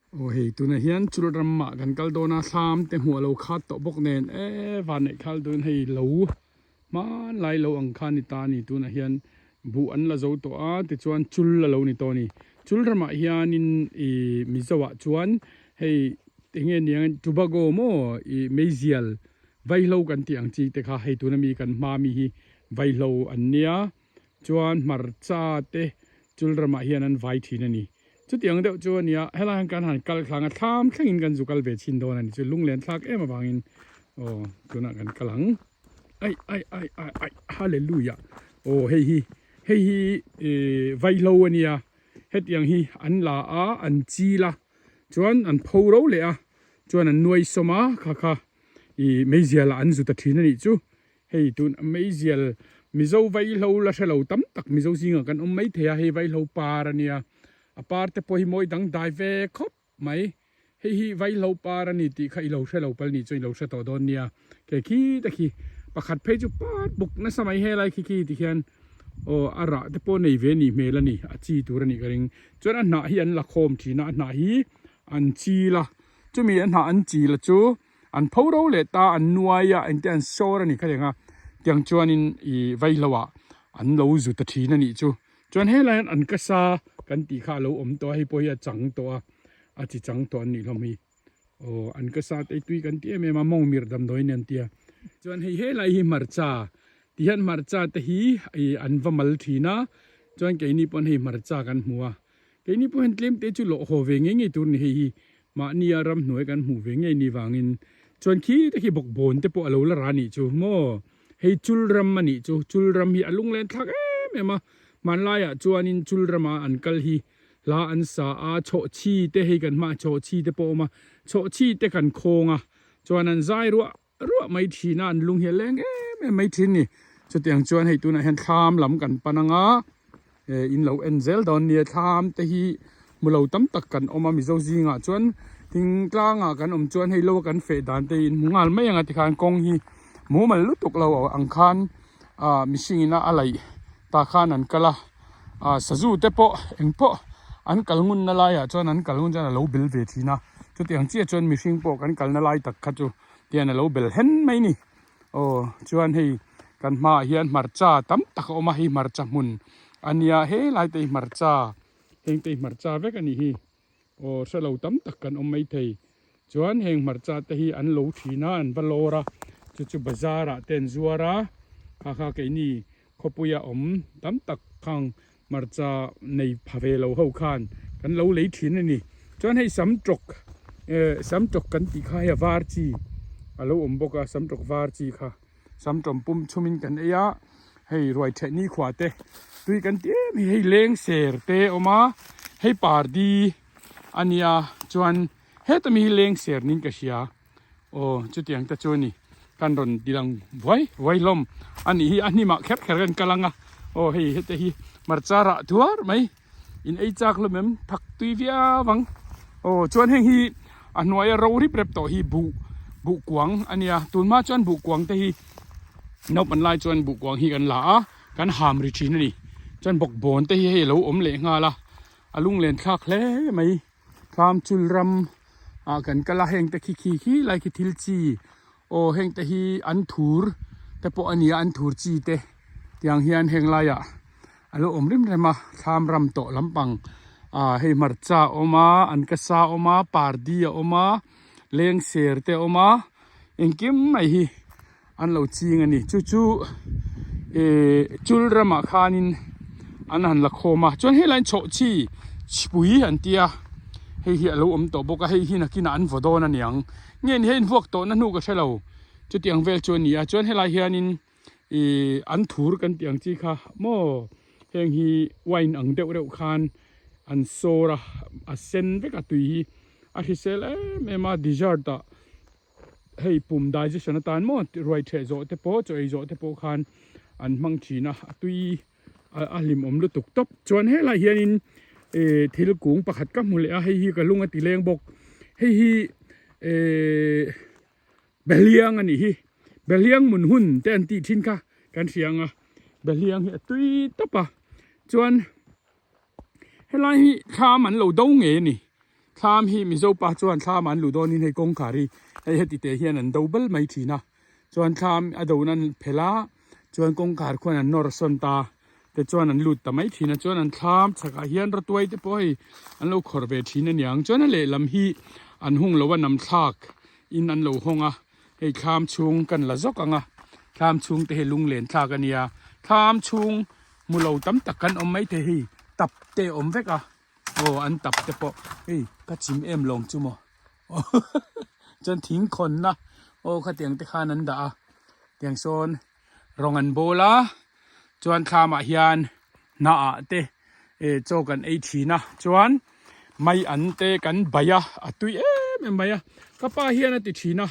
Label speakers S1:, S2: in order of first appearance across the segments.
S1: Aw hei tunah hian chul ramah kan kal dawn a thlam te hmuh a lo khat tawh bawk nen eee van neih thal dawn hei lo hmanlai lo ang kha a ni ta a ni tunah hian buh an la zo tawh a tichuan chul a lo ni tawh a ni chul ramah hianin ihh mizo ah chuan hei eng nge niang tobago maw ih meizial vaihlo kan tih ang chi te kha hei tuna mi kan hma mi hi vaihlo an nia. Chuan hmarcha te chul ramah hian an vai thin a ni. Chutiang deuh chu a nia, helai hian kan han kal thlang a, thlam thlengin kan zu kal ve chhin dawn a ni. Chu lunglen thlak em avangin aw tunah kan kal ang. Ai ai ai ai ai hallelujah aw hei hi hei hi ih vaihlo a nia, hetiang hi an la a an chil a chuan an pho ro leh a chuan an nuai sawm a kha kha ih meizial ah an zu ta thin a nih chu. Hei tun meizial Mizo vaihlo la hrelo tam tak Mizo zingah kan awm mai thei a, hei vaihlo par a nia, a par te pawh hi mawi dang dai ve khawp mai, hei hi vaihlo par a ni tih kha i lo hrelo pal nih chuan i lo hre tawh dawn nia, ke khi te khi pakhat phei chu par buk nasa mai helai khi khi ti khian aw a rah te pawh nei ve nih hmel a ni, a chi tur a nih ka ring, chuan a hnah hi an la khawm thin a, a hnah hi an chil a, chumi a hnah an chil a chu. An pho ro leh ta an nuai a engte an sawr a ni kha reng a tiang chuanin ih vaihlo ah an lo zu ta thin a nih chu chuan helai hian an kasa kan tih kha a lo awm tawh a hei pawh hi a chang tawh a a chi chang tawh an nih hlawm hi aw an kasa te hi tui kan ti em em a mawng mirh damdawi nen tia chuan hei helai hi hmarcha ti hian hmarcha te hi ih an va mal thin a chuan keini pawn hei hmarcha kan hmu a keini pawh hian tlem te chu lawh haw ve ngei ngei tur a ni hei hi. Mahnia ramhnuai kan hmuh ve ngei ni vangin chuan khi te khi bawkbawn te pawh a lo la ra nih chu maw hei chul ram a nih chu chul ram hi a lunglen thlak em em a hmanlaiah chuanin chul rama an kal hi hla an sa a chhawhchhi te hei kan hmaah chhawhchhi te pawh a awm a chhawhchhi te kan khawng a chuan an zai ruah ruah mai thin a an lung hi a leng em em mai thin ni chutiang chuan hei tunah hian thlam lam kan pan ang a eh in lo en zel dawn nia thlam te hi hmu lo tam tak kan awm a mizo zingah chuan thingtlangah kan awm chuan hei lo a kan feh dan te hi in hmu nghal mai ang a tikhan kawng hi mumal lutuk lo ang khan ah mihring ina a laih tah khan an kal a ah sazu te pawh eng pawh an kal ngun na laiah chuan an kal ngun chuan a lo bel ve thin a chutiang chiah chuan mihring pawh kan kalna lai tak kha chu. Tian a lo bel hen mai ni. Aw chuan hei kan hmaah hian hmarcha tam tak a awm a, hei hmarcha hmun a nia helai te hi hmarcha heng te hi hmarcha vek a nih hi. Aw hre lo tam tak kan awm maithei. Chuan heng hmarcha te hi an lo thin a, an va lawr a, chu chu bazar ah te an zuar a, kha kha keini khawpuia awm tam tak khang Hmarcha nei pha ve lo ho khan kan lo lei thin a ni. Chuan hei sam tawk eh sam tawk kan tih kha hei a var chi a lo awm bawk a sam tawk var chi kha sam tawm pum chhumin kan ei a hei ruai theh nikhua te tui kan ti em hi hei leng ser te a awm a hei pardi a nia chuan heta mi hi leng ser niin ka hria. Aw chutiang te chu a ni kan rawn ti lang vuai vuai hlawm a nih hi a hnimah kher kher kan kal ang a aw hei hete hi hmarcha rah thuar mai in ei chak hlawm em thak tui viau ang aw chuan heng hi a hnuaia ro rip rep tawh hi buh buh kuang a nia tun hma chuan buh kuang te hi naupang lai chuan buh kuang hi kan la a kan ham ri thin a ni chuan bawkbawn te hi hei a lo awm leh nghal a a lunglen thlak hle mai. Thlam chul ram ah kan kal a heng te khi khi khi lai khi thil chi aw heng te hi an thur te pawh a ni a an thur chi te tiang hian heng laiah a lo awm rem rem a thlam ram tawh lampang ah hei hmarcha a awm a an kasa a awm a pardi a awm a lengser te a awm a engkim mai hi an lo ching a ni chu chu eh chul ramah khanin an han la khawm a chuan helai chhawhchhi chhipui an tia hei hi a lo awm tawh bawk a hei hi nakinah an vaw dawn a niang nge ni hei an vuak tawhna hnu ka hre lo chutiang vel chu a ni a chuan helai hianin ih an thur kan tih ang chi kha maw heng hi wine ang deuh reuh khan an sawr a a sen vek a tui hi a hrisel em em a dessert ah. Hei pum digestion atan maw ruai theh zawh te pawh chaw ei zawh te pawh khan an hmang thin a a tui a hlim awm lutuk tawp chuan helai hianin eh thil kung pakhat ka hmu leh a hei hi ka lung a ti leng bawk hei hi eh behliang a nih hi behliang mun hun te an tih thin kha kan hria ang a behliang hi a tui tawp a chuan helai hi thlam an lo do ngei a ni. Thlam hi Mizo pa chuan thlam an luh dawnin hei kawngkhar hi hei heti teh hian an do bal mai thin a. Chuan thlam a do'n an phelh a, chuan kawngkhar khuan an nawr sawn ta tichuan an lut ta mai thin a. Chuan an thlam chhakah hian rawtuai te pawh hei an lo khawrh ve thin a niang. Chuan a lehlam hi an hung lo a nam thlak in an lo hawng a, hei thlam chhung kan la zawk ang a, thlam chhung te hi lunglen thlak a nia. Thlam chhung hmu lo tam tak kan awm maithei hei tap te a awm vek a. Aw an tap te pawh hei ka chim em lawng chu maw chuan thing khawn na aw khatiang te khan an dah a tiang sawn rawng an bawl a chuan thlam ah hian hnah ah te eh chaw kan ei thin a chuan mai an te kan bai a a tui em em mai a ka pa hian a ti thin a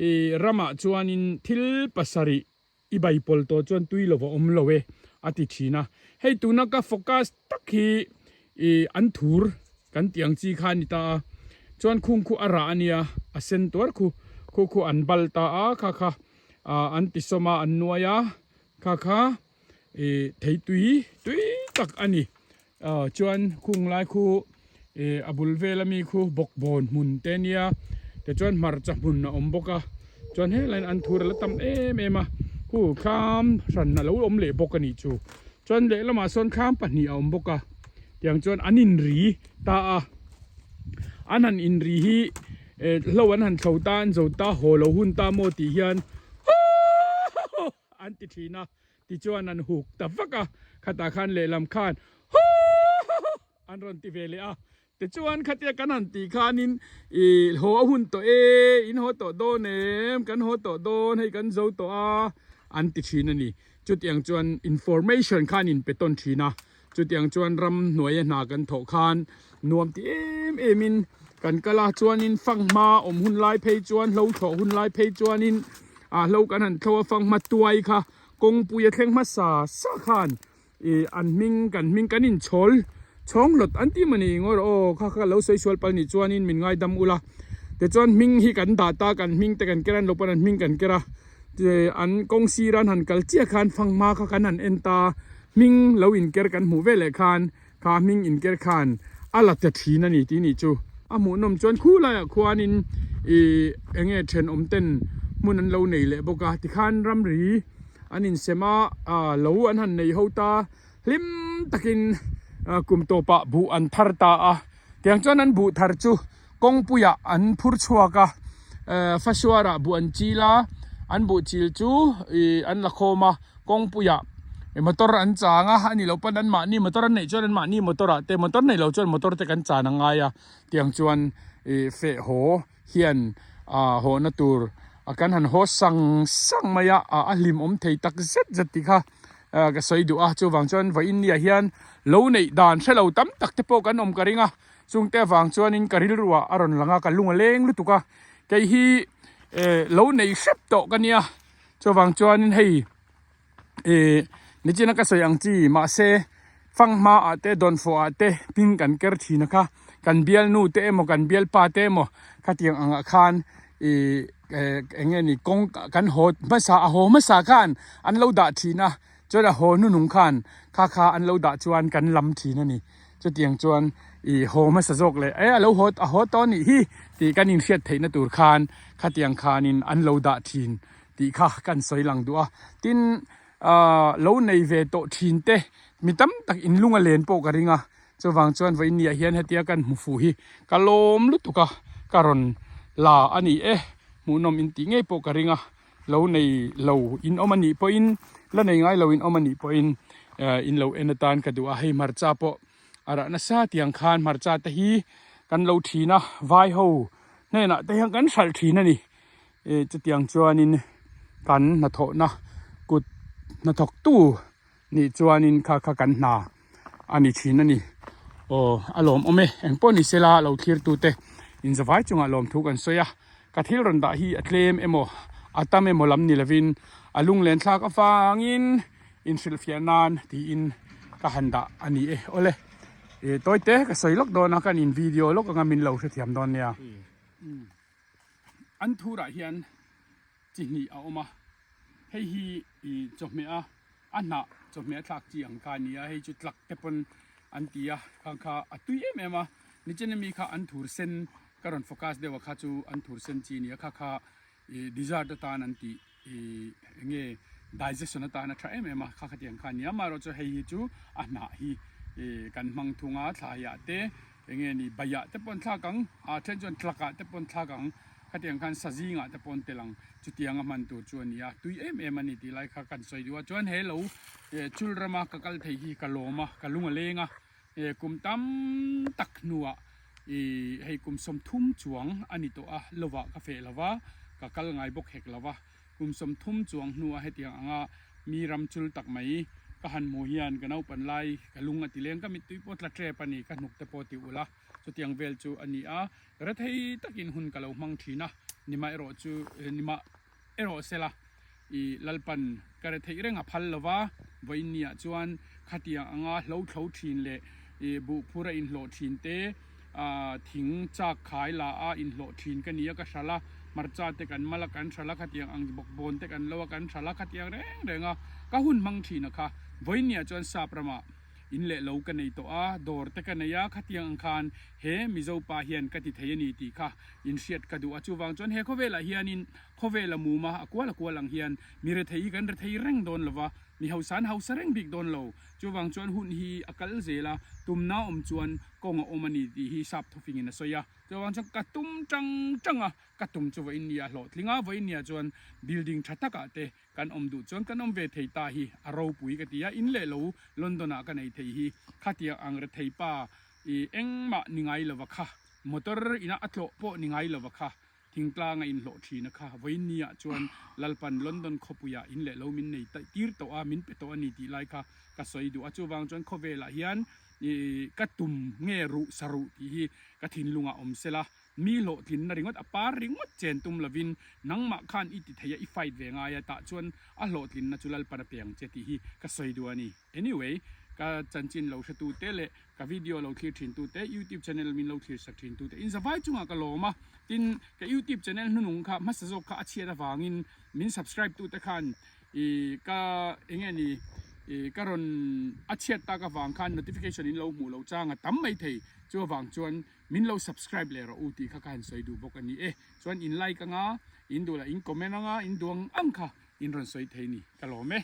S1: ih ramah chuanin thil pasarih I bai pawl tawh chuan tui lo va awm lo e, a ti thin a. Hei tuna ka focus tak hi i an thur kan tih ang chi kha a ni ta a. Chuan khung khu a rah a nia, a sen tuar khu, khu khu an bal ta a, kha kha an ti sawm a, an nuai a, kha kha i thei tui tui tak a ni. Chuan khung lai khu ih a bul vel ami khu bawkbawn hmun te ania tichuan hmarcha hmun a awm bawk a chuan helaiin an thur a la tam em em a khu thlam hran a lo awm leh bawk a nih chu chuan lehlamah sawn thlam pahnih a awm bawk a tiang chuan an inri ta a an han inri hi eh hlo an han thlo ta an zo ta haw lo hun ta maw tih hian huuuuh an ti thin a. Tichuan an huk ta vak a, khatah khan lehlam khan Huuuuh an rawn ti ve leh a. Tichuan khatia kan han tih khanin ih haw a hun tawh e, in haw tawh dawn em, kan haw tawh dawn, hei kan zo tawh a, an ti thin a ni. Chutiang chuan information khan in pe tawn thin a, chutiang chuan ram hnuaia hna kan thawh khan nuam ti em emin kan kal a, chuanin fanghma awm hun lai phei chuan hlo thlawh hun lai phei chuanin ah hlo kan han thlo a, fanghma tuai kha Kawngpui a thleng hmasa sa khan ih an hming kan hming kan inchhawl chhawng hlawt an ti mawni ngawr aw kha kha lo sawi sual pal nih chuanin min ngaidam ula tichuan hming hi kan dah ta kan hming te kan ker a an lo pawn an hming kan ker a an kawng sira an han kal chiah khan fanghma kha kan han en ta hming lo inker kan hmuh veleh khan kha hming inker khan a la ta thin a ni tih nih chu. A hmuhnawm chuan khu laiah khuanin ih eng nge thenawm ten hmun an lo nei leh bawk a tikhan ramri an insem a ah lo an han nei ho ta hlim takin kum tawpah buh an thar ta a tiang chuan an buh thar chu kawngpuiah an phur chhuak a eh fasuarah buh an chil a an buh chil chu ih an la khawm a kawngpuiah motor an chang a a nih loh pawn an mahni motor an neih chuan an mahni motor ah te motor neih loh chuan motor te kan chan a ngai a tiang chuan ih feh haw hian ah haw na tur a kan han haw sang sang mai a ah a hlim awm thei tak zet zet tih kha ah ka sawi duh a chuvang chuan vawiin ni ah hian lo neih dan hre lo tam tak te pawh kan awm ka ring a chungte avang chuanin ka rilruah a rawn lang a ka lung a leng lutuk a kei hi eh lo nei hrep tawh ka nia. Chuvang chuanin hei ih nichina ka sawi ang chi mahse fanghma ah te dawnfawh ah te pin kan ker thin a kha kan bialnu te emaw kan bialpa te emaw khatiang angah khan ih eng nge ni kawng kan haw hmasa a haw hmasa khan an lo dah thin a chuan a haw hnuhnung khan kha kha an lo dah chuan kan lam thin a ni chutiang chuan ih haw hmasa zawk leh e a lo haw a haw tawh a nih hi tih kan inhriat theihna tur khan khatiang khanin an lo dah thin. tih kha kan sawi lang duh a tin ahh lo nei ve tawh thin te mi tam tak in lung a len pawh ka ring a chuvang chuan vawiin ni ah hian hetia kan hmu fuh hi ka lawm lutuk a ka rawn la a ni e hmuhnawm in tih ngei pawh ka ring a lo nei lo in awm a nih pawhin la nei ngai lo in awm a nih pawhin eh in lo en atan ka duh a hei hmarcha pawh a rah nasa tiang khan hmarcha te hi kan lo thin a vai ho hnenah te hian kan hralh thin a ni. Ih chutiang chuanin kan hnathawhna kut hnathawktu nih chuanin kha kha kan hna a ni thin a ni. Aw a lawmawm e eng pawh ni sela lo thlirtute inzavai chungah lawmthu kan sawi a ka thil rawn dah hi a tlem emaw a tam emaw lam ni lovin a lunglen thlak avangin inhrilhfiah nan tiin ka han dah a ni e. Awle ih tawite ka sawi lawk dawn a kan in video lawk anga min lo hrethiam dawn nia. An thurah hian chi hnih a awm a, hei hi ih chawhmeh a a hnah chawhmeh a thlak chi ang kha a ni a, hei chu tlak te pawn an ti a, khang kha a tui em em a. Nichina mi kha anthur sen ka rawn focus deuh a kha chu anthur sen chi a ni a, kha kha ih dessert atan an tih ih eng nge digestion atan a tha em em a, kha khatiang kha a ni a, amaherawhchu hei hi chu a hnah hi ih kan hmang thung a thlaiah te eng nge ni baiah te pawh an thlak ang a then chuan tlakah te pawh an thlak ang khatiang khan sazingah te pawh an tel ang chutiang a hman tur chu a ni a tui em em a ni tih lai kha kan sawi duh a chuan he lo eh chul rama ka kal thei hi ka lawm a ka lung a leng a eh kum tam tak hnuah ih hei kum 30 chuang a ni tawh a lovah ka feh lo va ka kal ngai bawk hek lo va. Kum 30 chuang hnua hetiang anga mi ram chul tak mai ka han hmuh hian ka naupan lai ka lung a ti leng ka mittui pawh tla tep a ni, ka hnuk te pawh ti ulh a, chutiang vel chu a ni a, rethei takin hun ka lo hmang thin a, nima erawh chu nima erawh sela i Lalpan ka retheih reng a phal lova, vawiinniah chuan khatiang anga hlo thlo thin leh i buhphur a inhlawh thin te, Thing chak khai la a inhlawh thin ka ni a ka hral a, hmarcha te kan mal a kan hral a khatiang ang bawkbawn te kan lo a kan hral a khatiang reng reng a ka hun hmang thin a kha. Vawinia chuan sap ramah in leh lo ka nei tawh a, dawr te ka nei a khatiang ang khan he Mizo pa hian ka ti thei a ni tih kha inhriat ka duh a chuvang chuan he khawvelah hianin khawvel a mum a a kual a kual ang hian mi rethei hi kan rethei reng dawn lo va, mi hausa an hausa reng bik dawn lo. Chuvang chuan hun hi a kal zel a, tumna awm chuan kawng a awm a ni tih hi sap thawfingin a sawi a. Chuvang chuan ka tum tang tang a, ka tum chu vawiinnia hlawhtling a, vawiinnia chuan building tha takah te kan awm duh chuan kan awm ve thei ta hi a ropui ka ti a, in leh lo London ah ka nei thei hi khatiang ang rethei pa i engmah ni ngai lova kha, motor ina a tlawh pawh ni ngai lova kha Thingtlang a inhlawh thin a kha. Vawiinni ah chuan Lalpan London khawpui ah in leh lo min nei taih tir tawh a, min pe tawh a ni tih lai kha ka sawi duh a. Chuvang chuan khawvel ah hian ka tum nge ruh sa ruh tih hi ka thinlung ah awm sela, mi hlawhtlinna ringawt a par ringawt chen tum lovin nangmah khan i ti thei a, i fight ve ngai a, tah chuan a hlawhtlinna chu Lalpan a pe ang che tih hi ka sawi duh a ni. Anyway, ka chanchin lo hretu te leh ka video lo thlir thin tu te, YouTube channel min lo thlir sak thin tu te in zavai chungah ka lawm a, tin ka YouTube channel hnunung kha hmasa zawk kha a chhiat avangin min subscribe tu te khan ih ka enge ni ih ka rawn a chhiat tak avang khan notification in lo hmuh loh chang a tam mai thei, chu avang chuan min lo subscribe leh rawh u tih kha ka han sawi duh bawk a ni e, chuan in like anga in duh lah in comment anga in duh ang ang kha in rawn sawi thei ni ka lawm e.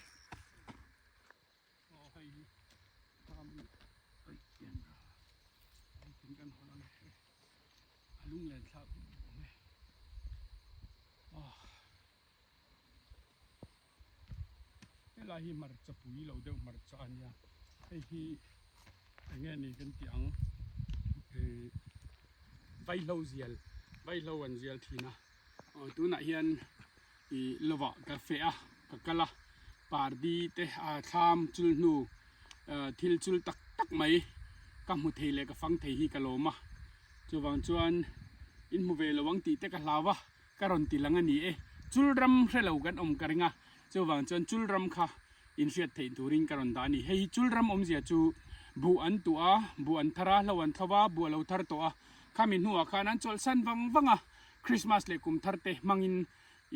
S1: Helai hi hmarcha pui lo deuh hmarcha a nia hei hi eng nge ni kan tih ang eh vaihlo zial vaihlo an zial thin a aw tunah hian ih lovah ka feh a ka kal a pardi te ah thlam chul hnu ah thil chul tak tak mai ka hmu thei leh ka fang thei hi ka lawm a chuvang chuan in hmu ve lo ang tih te ka hlau a ka rawn ti lang a ni e chul ram hre lo kan awm ka ring a chuvang chuan chul ram kha in hriat theih turin ka rawn dah a ni hei hi chul ram awmzia chu buh an tuah a buh an thar a hlo an thlo a buh a lo thar tawh a khami hnuah khan an chawlhsan vang vang a. Christmas leh kum thar te hmangin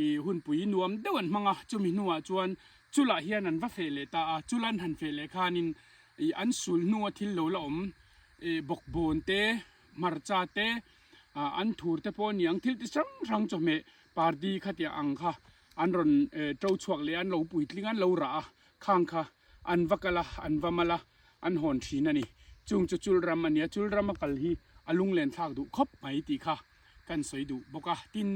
S1: ih hunpui nuam deuh an hmang a, chumi hnuah chuan chulah hian an va feh leh ta a, chula an han feh leh khanin ih an sul hnua thil lo la awm ih bawkbawn te, hmarcha te, ah an thur te pawh a ni ang, thil ti hrang hrang chawhmeh party khatiang ang kha an rawn eh to chhuak leh a, an lo puitling a, an lo rah a, khang kha an va kal a, an va mal a, an hawn thin a ni. Chung chu chul ram a ni a, chul rama kal hi a lunglen thlak duh khawp mai tih kha. kan sawi duh bawk a, tin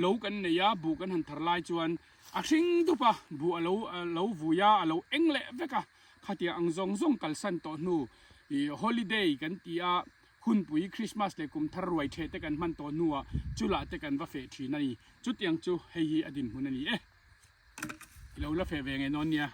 S1: lo kan nei a, buh kan han thar lai chuan a hring dup a, buh a lo lo vui a, a lo eng leh vek a, khatiang ang zawng zawng kalsan tawh hnu ih holiday kan ti a, hunpui Christmas leh kum thar ruai theh te kan hman tawh hnuah chulah te kan va feh thin a ni, chutiang chu hei hi a dinhmun a ni e, i lo la feh ve ngei nawn nia.